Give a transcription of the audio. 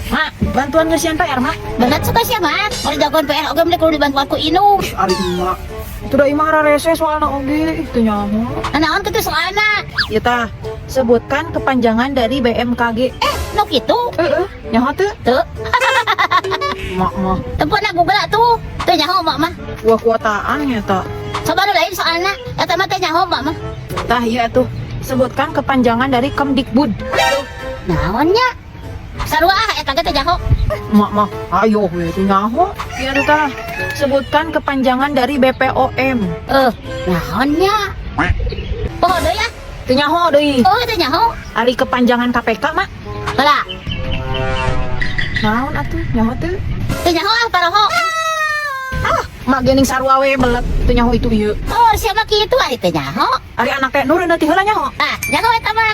Mak, bantuan ngersihan PR, Mak. Berat suka sia mah. Kalau jagoan PR oge meni kudu dibantuan ku indung. Ih, ari emak. Itu da imah rarese soalna oge, ih teu nyaho. Nah, naon kitu soalna? Ieu tah, sebutkan kepanjangan dari BMKG. Eh, nu kitu? Heeh, nyaho teu? Teu. Mak mah, Tempo na Google atuh. Teu nyaho mak mah. Wah kuotaan ya ta. Coba nu lain soalna. Eta mah teu nyaho mak mah. Tah ieu atuh, sebutkan kepanjangan dari Kemdikbud. Naon nya? Sarua ah eta ge teu nyaho. Mak mah, ayo we teu nyaho. Ieu atuh tah, sebutkan kepanjangan dari BPOM. Eh, naon nya? Poho deui ah. Teu nyaho deui. Oh, teu nyaho. Ari kepanjangan KPK, Mak. Heula, Naon atuh, nyaho teu? Teu nyaho ah paroho. Ah, mak gening sarua we belet teu nyaho itu ieu. Oh, sia mah kitu ari teu nyaho. Ari anak teh Nur nanti heula nyaho. Ah, nyaho eta mah.